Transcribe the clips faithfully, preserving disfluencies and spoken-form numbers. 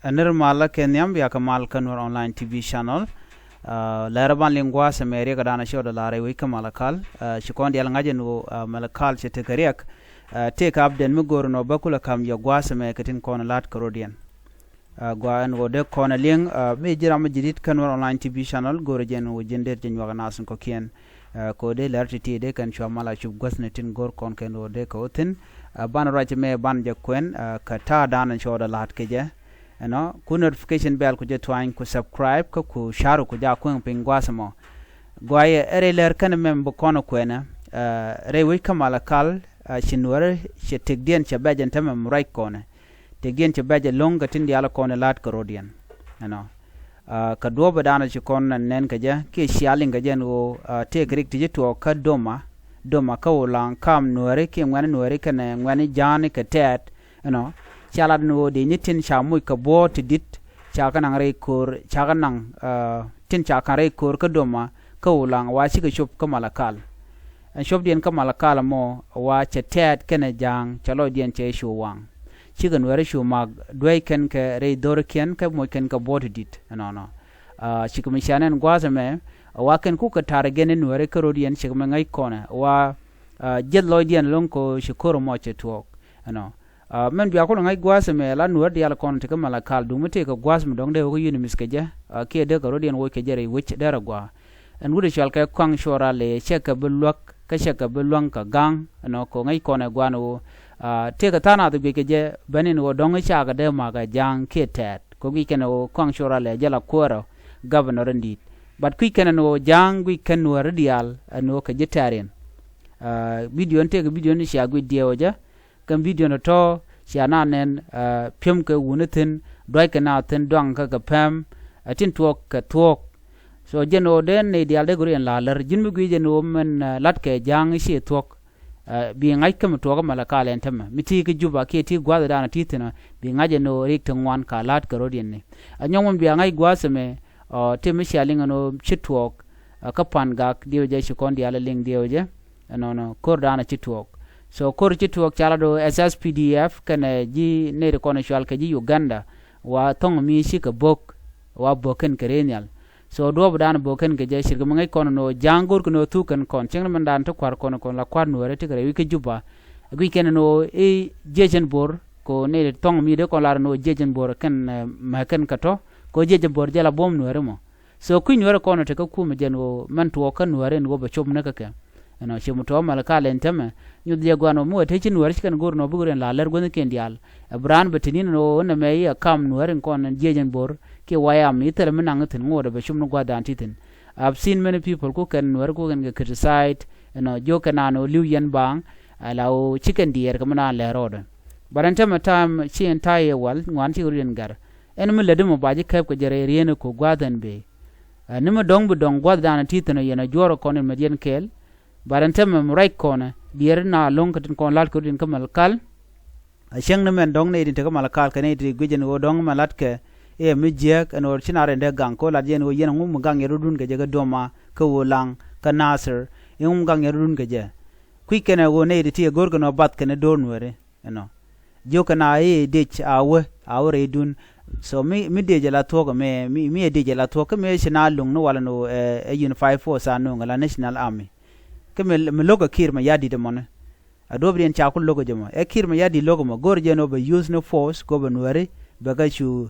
Ɛ nir malä kɛ nhiam bia kɛ mal kä Nuɛr Online T V Channel. Lɛr ban liŋ gua̱a̱th ɛmɛ riɛk ɛ da̱a̱n ɛ cɛ ɣöö dee la̱r rɛy wec kä Malakal. Ci kɔn diaal ŋa̱c ɛn ɣöö Malakal cɛ tekɛ riɛk. Tëëkɛ update mi go̱o̱r ɛn ɣöö bä kulɛ ka̱m yɛ gua̱a̱th ɛmɛ kɛ tin kɔn la̱t kɛ rɔ̱diɛn. Gɔaa ɛn ɣöö dee kɔn ɛ liŋ mi ji̱ ram mi ji̱ di̱t kä Nuɛr Online T V Channel go̱o̱rɛ jɛ ɛn ɣöö ji̱n dee jɛ nyuak ɛ nath in kɔ̱kiɛn. Kɛ ɣöö dee lɛr ti̱ti̱ dee kɛn cua mal a cup guäthni tin go̱o̱r kɔn kɛn ɣöö dee kɛ wä thi̱n. Banɛ ruac ɛmɛ banɛ jɛ kuɛn kɛ ta̱a̱ da̱a̱n in cɔɔdɛ la̱t kɛ jɛ. Ɛnɔ ku notification bell ku jɛ tuany ku subscribe kä ku share ku jɛ a kueŋ piny gua̱a̱th ɛmɔ. Gɔaa yɛ ɛ rɛy lɛr kɛn ɛmɛ mi bi kɔn ɛ kuɛnɛ rɛy wec kä Malakal. Ci Nuäärä cɛ tëkdiɛn cɛ bɛc ɛn täämɛ mi ruac kɔnɛ. Tëkdiɛn cɛ bɛc ɛlɔ̱ŋ kɛ tin diaal kɔn ɛ la̱t kɛ rɔ̱diɛn. Ɛnɔ kɛ duɔ̱ɔ̱p ɛ da̱a̱n ci kɔn ɛ nɛn kɛ jɛ kiɛ cia liŋ kɛ jɛ ɛn ɣöö tëëkɛ rik ti ci tuɔɔk kä Doma. Doma kä Ulaŋ kam Nuääri kiɛ ŋuɛ̈ni Nuääri kɛnɛ ŋuɛ̈ni Ja̱a̱ŋni kɛ tɛɛt. Ɛnɔ ca lat ɛn ɣöö dee ni tin ca moc kɛ buɔ̱ɔ̱t ti di̱t ca kɛ naŋ rɛy ko̱o̱r ca kɛ naŋ tin ca ka̱n rɛy ko̱o̱r kä Doma kä Ulaŋ wa cikɛ cop kä Malakal. Ɛn copdiɛn kä Malakal ɛmɔ wa cɛ tɛɛt kɛnɛ Ja̱a̱ŋ cɛ lɔcdiɛn cɛ cu waŋ. Cikɛ Nuääri cu mak dueec kɛn kɛ rɛy dho̱rikiɛn kä moc kɛn kɛ buɔ̱ɔ̱t ti di̱t ɛnɔnɔ. Cikɛ mi cia nɛn gua̱a̱th ɛmɛ wa kɛn kukɛ ta̱r ɛ gɛn ni Nuääri kä rɔ̱diɛn cikɛ mi ŋäc kɔnɛ wa jiɛth lɔcdiɛn ɛlɔ̱ŋ kɛ ɣöö ci ko̱r ɛmɔ cɛ tuɔɔk. Ɛnɔ mɛn bia kulɛ ŋa̱c gua̱a̱th ɛmɛ la Nuäär diaal kɔn ti kä Malakal duŋ mi tëëkɛ gua̱a̱th mi dɔ̱ŋ dee wä kä UNMISS kɛ jɛ kiɛ dee kɛ rɔ̱diɛn woc kɛ jɛ rɛy wec derɛ gua̱a̱. Ɛn wut ɛ cɔal kɛ Kuaŋ Cuɔr Ralɛ cɛ kɛ bi luäk kä cɛ kɛ bi luäŋ kɛ ga̱ŋ. Ɛnɔ kɛ ɣöö ŋäc kɔn ɛ gua̱a̱n ɣöö tëëkɛ tha̱a̱ŋ nath guic kɛ jɛ ben in ɣöö dɔ̱ŋ i̱ cakɛ dee ma̱a̱k ɛ Ja̱a̱ŋ kiɛ tɛɛt kɛ guic kɛn ɛ ɣöö Kuaŋ Cuɔr Ralɛ jɛ la kuäärä governor in di̱i̱t. But kui̱c kɛn ɛn ɣöö Ja̱a̱ŋ guic kɛn Nuääri diaal ɛn ɣöö kɛ ji̱ tɛɛriɛn. Bidio in tëëkɛ bidio in cia guic diɛɛw ɛ jɛ. Kɛn bidio ni tɔ̱ cia na nɛn pi̱em kɛ wuni thi̱n duackɛ na thi̱n duaŋ kä kɛ pɛm. Ɛ tin tuɔɔk kɛ thuɔ̱k. So jɛn ɣöö dee nɛy diaal dee go̱r yɛn la lär ji̱n mi guic jɛn ɣöö mɛn la̱tkɛ Ja̱a̱ŋ i̱ ci thuɔ̱k. Bi ŋa̱c kä mi tuɔɔk kä Malakal ɛn täämɛ mi ti kä Juba kiɛ ti gua̱a̱th ɛ da̱a̱n ɛ ti thi̱n ɔ bi ŋa̱c ɛn ɣöö rik ti ŋuan ka la̱t kɛ rɔ̱diɛn ni. Ɛ nyɔŋ mɛn bia ŋa̱c gua̱a̱th ɛmɛ ɔ ti mi cia liŋ ɛn ɣöö ci tuɔɔk kä Pa̱n Gak diɛw jɛ ci kɔn diaal ɛ liŋ diɛw jɛ. Ɛnɔnɔ ko̱r da̱a̱n a ci tuɔɔk. So ko̱r ci tuɔɔk ca lat ɣöö SSPDF kɛnɛ ji̱ nɛy ti kɔn ɛ cɔal kɛ ji̱ Uganda wa thɔ̱ŋ mi cikɛ bo̱k wa bo̱k kɛn kɛ rɛy nhial. So duɔ̱ɔ̱p da̱a̱n bo̱k kɛn kɛ jɛ cirkɛ mi ŋäc kɔn ɛn ɣöö Ja̱a̱ŋ go̱o̱rkɛ ni ɣöö thuk kɛn kɔn cieŋ ni mɛn da̱a̱n ti kua̱r kɔn kɔn la kua̱r Nuääri ti kɛ rɛy wi̱c kä Juba. Guic kɛn ɛn ɣöö i̱ jiɛc ɛn bo̱r kɛ ɣöö nɛy ti thɔ̱ŋ mi dee kɔn lar ɛn ɣöö jiɛc ɛn bo̱r kɛn mɛ kɛn kɛ tɔ̱ kɛ ɣöö jiɛc ɛn bo̱r jɛ la buɔ̱m Nuääri mɔ. So kui̱ Nuäärä kɔn ɔ tekɛ kumɛ jɛn ɣöö mɛn tuɔɔk kä Nuäärä in ɣöö bɛ cop ni kä kɛ. Ɛnɔ ciɛ mi tuɔɔk Malakal ɛn täämɛ nyuth jɛ gua̱n ɣöö mi wä te ci Nuäärä ci kɛn go̱o̱r nɔ bikɛ rɔ in la lär guäthnikiɛn diaal. Ɛ bi raan bɛ te ni̱n ɛn ɣöö nɛmɛ i̱ ɛ kam Nuäärä in kɔn ɛn jiɛc ɛn bo̱r kiɛ wayam i̱ thilɛ mi naŋ i̱ thi̱n ŋo̱o̱dɛ bɛ cop ni gua̱thdan ti thi̱n. I've seen many people ku kɛn Nuäärä ku kɛn kɛ criticize ɛnɔ jiök kɛ naan ɣöö li̱w yɛn baaŋ. Ala ɣöö ci kɛn diɛɛr kɛ mi naan lɛr rɔɔdɛ. But ɛn täämɛ time ci ɛn ta̱yɛ wal ŋuan cikɛ rut ɛn gɛr. Ɛn mi lätdi mɔ ba ji̱ kɛp kɛ jɛ rɛy rieen ɛ ko̱ gua̱a̱th ɛn bëë. Ɛ ni mi dɔ̱ŋ bi dɔ̱ŋ gua̱thdan ti thi̱n ɔ yɛn ɛ juɔ̱ɔ̱r ɛ kɔn in mɛ diɛn kɛɛl. But ɛn täämɛ mi ruac kɔnɛ diɛɛr na lo̱ŋ kɛ tin kɔn la̱t kɛ rut in kä Malakal. Ɛ cäŋ ni mɛn dɔ̱ŋ nɛy tin te kä Malakal kɛ nɛy ti guic ɛn ɣöö dɔ̱ŋ mɛn la̱tkɛ i̱ ɛ mi jiääk ɛn ɣöö ci na rɛn dee gaŋ kɛ ɣöö lat yɛn ɣöö yɛn ɛŋu mi gaŋ yɛn rɔ̱dun kɛ jɛ kä Doma kä Ulaŋ kä Nasir. Ɛŋu mi gaŋ yɛn rɔ̱dun kɛ jɛ. Kui̱ kɛnɛ ɣöö nɛy ti ti ɛ go̱o̱rkɛ nɔ bath kɛn do̱r Nuääri. Ɛnɔ jiök kɛ na i̱ dec a wä a wä rɛydun. So mi mi dec ɛ la thuɔ̱k ɛmɛ mi mi ɛ dec ɛ la thuɔ̱k kä mëë ci na luŋ ni walɛ ni ɣöö ɛ ɛ unified force a no̱o̱ŋ ɛ la national army. Kä mi mi lo̱k ɛ Kiir Mayardit ɛmɔni. A duɔ̱ɔ̱pdiɛn ca ku lo̱k ɛ jɛ mɔ ɛ Kiir Mayardit lo̱k ɛmɔ go̱o̱r jɛ ni ɣöö bɛ use ni force kɛ ɣöö bɛ Nuääri bɛ kɛ cu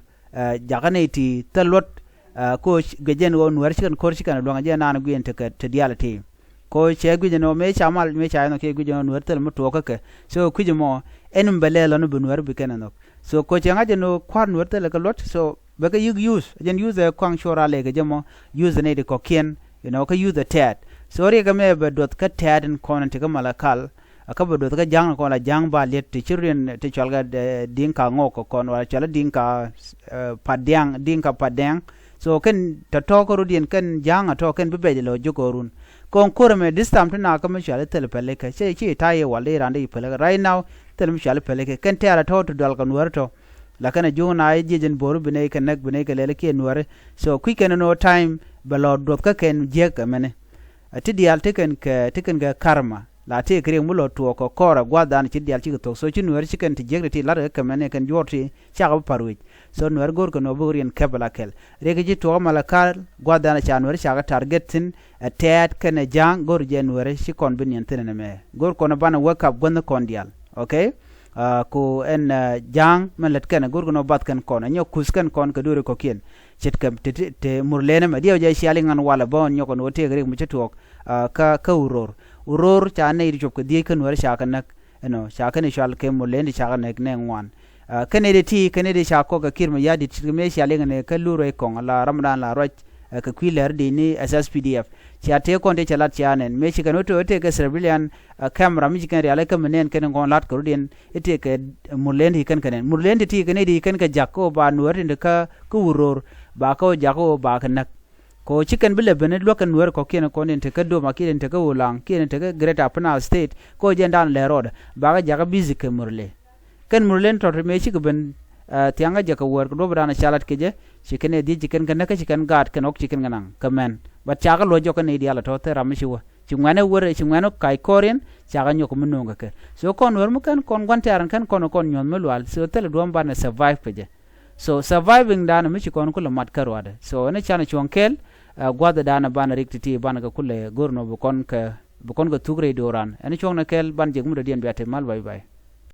jakä nɛy ti thil luɔt. Kä ɣöö guic jɛ ni ɣöö Nuääri ci kɛn ko̱r ci kɛn luäŋ jɛ naan guiɛn tekɛ te diaal ɛ ti. Kɛ ɣöö cɛ guic ɛn ɣöö mëë ca mal mëë ca inɔ kiɛ guic ɛn ɣöö Nuäär thil mi tuɔɔk kä kɛ. So kui̱c ɛmɔ ɛn mi bɛ lɛɛl ɣän bi Nuäär bi kɛn ɛ nhɔk. So kɛ ɣöö cɛ ŋa̱c ɛn ɣöö kua̱r Nuäär thilɛ kɛ luɔt so bɛ kɛ yik use. Jɛn use ɛ Kuaŋ Cuɔr Ralɛ kɛ jɛ mɔ use ɛ nɛy ti kɔ̱kiɛn. You know kä use ɛ tɛɛt. So riɛk ɛmɛ bɛ duɔth kä tɛɛt in kɔn in ti kä Malakal. Kä bɛ duɔth kä Ja̱a̱ŋ in kɔn la Ja̱a̱ŋ ba liet ti ci riɛn ti cual kɛ Diŋka ŋɔk kɛ kɔn wala cual Diŋka Padiaŋ Diŋka Padiaŋ. So kɛn tɔ̱tɔ̱ kä rɔ̱diɛn kɛn Ja̱a̱ŋ a tɔ̱ kɛn bi bɛc lɔ jiök ɣän run. Kɔn ko̱r ɛmɛ this time ti na kä mi cuali thil pɛlikɛ ci ci ta̱yɛ wal di raan di pɛlikɛ right now. Thil mi cuali pɛlikɛ kɛn tɛɛr a tɔ̱ ti dual kɛ Nuääri tɔ̱. La kɛn a juŋ na jiɛc ɛn bo̱o̱ri bi nɛy kɛ näk bi nɛy kɛ lɛl kiɛ Nuääri. So kui̱ kɛn ɛn ɣöö time bɛ lɔ duɔth kä kɛn jiäk ɛmɛni. Ɛ ti diaal ti kɛn kɛ ti kɛn kɛ karma. La tëë kɛ riɛk mi lɔ tuɔɔk kɛ kɔrɛ gua̱thdan ci diaal cikɛ thok. So ci Nuɛɛr ci kɛn ti jiäk ti ti la̱t kɛ kɛmɛ ni kɛn juɔ̱ɔ̱r ti cakɛ bi pa̱r wi̱c. So Nuɛɛr go̱o̱r kɛ nɔ bikɛ riɛn kɛpɛ la kɛl. Riɛk ci tuɔɔk ɛmɛ la ka̱l gua̱thdan ca Nuɛɛr cakɛ target thi̱n, ɛ Tɛɛt kɛnɛ Ja̱a̱ŋ go̱o̱r jɛ Nuɛɛr ci kɔn bi niɛn thi̱n ɛn ɛmɛ. Go̱o̱r kɔn banɛ wake up guänh kɔn diaal. Okay? Ah, ku ɛn, ah, Ja̱a̱ŋ mɛn lät kɛn go̱o̱r kɛn ɔ bath kɛn kɔn ɛ nyɔk kuth kɛn kɔn kɛ duëëri kɔ̱kiɛn. Ce̱tkɛ te, te, te Murlɛn ɛmɛ diɛw jɛ ciali ŋa̱n walɛ bä ɣän nyɔk kɛn ɣöö tëëk riɛk mi cä tuɔɔk, ah, kä, kä Uror. Uror ca nɛy ti cuɔp kɛ dhieec kä Nuɛɛr ca kɛ näk. Ɛnɔ ca kɛn i̱ cual kɛ Murlɛn ti ca kɛ näk nɛ ŋuan. Ah, kɛn nɛy ti ti kɛn nɛy ti ca kɔk kɛ Kiir Mayardit ce̱tkɛ mëë ciali ŋa̱n ɛ kä Lur Ray Kɔŋ la ramdan la ruac, ah, kɛ kui̱ lɛr di ni S S P D F. Cia tëë kɔn tëë cɛ lat cia nɛn mëë ci kɛn wä tëë wä tëë kɛ civilian, ah, camera mi ci kɛn rial ɛ kä mi nɛn kɛn ŋɔn lat kɛ rut yɛn. I̱ tëë kɛ Murlɛn ti kɛn kɛ nɛn. Murlɛn ti ti kɛn i̱ di kɛn kɛ jak kä ba Nuɛɛr tin ti kä, kä Uror. Ba kä wä jak kä ba kɛ näk. Kɛ ɣöö ci kɛn bi lɛ ben i̱ luäk kɛn Nuɛɛr kɔ̱kiɛn kɔn in te kä Doma kiɛn in te kä Ulaŋ kiɛn in te kä Greater Upper Nile State kɛ ɣöö jɛn da̱a̱n lɛ rɔɔdɛ bakɛ jakä busy kɛ Murle. Kɛn Murle in tɔ̱ te mëë cikɛ ben, ah, thia̱ŋ kä jɛ kɛ wäär kɛ duɔ̱p da̱a̱n calat kɛ jɛ ci kɛn ɛ dhiec ci kɛn kɛ näk kä ci kɛn gaat kɛn ɣɔ̱k ci kɛn kɛ naŋ kɛ mɛn. But cakɛ luɔ̱c jɔk kɛn i̱ diaal ɛ tɔ̱ thil ram mi ci wä ci ŋuɛ̈nɛ wär ci ŋuɛ̈nɛ kac kɔɔriɛn. Cakɛ nyɔk mi no̱o̱ŋ kɛ kɛ. So kɔn Nuɛɛr mi kɛn kɔn gua̱n tɛ̈r ɛn kɛn kɔn kɔn nyuɔ̱th mi lual. So thilɛ duɔ̱ɔ̱m banɛ survive kɛ jɛ. So surviving danɛ mi ci kɔn kulɛ mat kä ruaadɛ. So ɛn canɛ cuɔ̱ŋ kɛɛl, ah, gua̱thɛ danɛ banɛ rik ti̱ti̱ banɛ kɛ kulɛ go̱r nɔ bi kɔn kɛ, bi kɔn kɛ thuk rɛy do̱ran. Ɛn cuɔ̱ŋnɛ kɛɛl ban jek mi dɔ̱diɛn bia te mal, bye bye.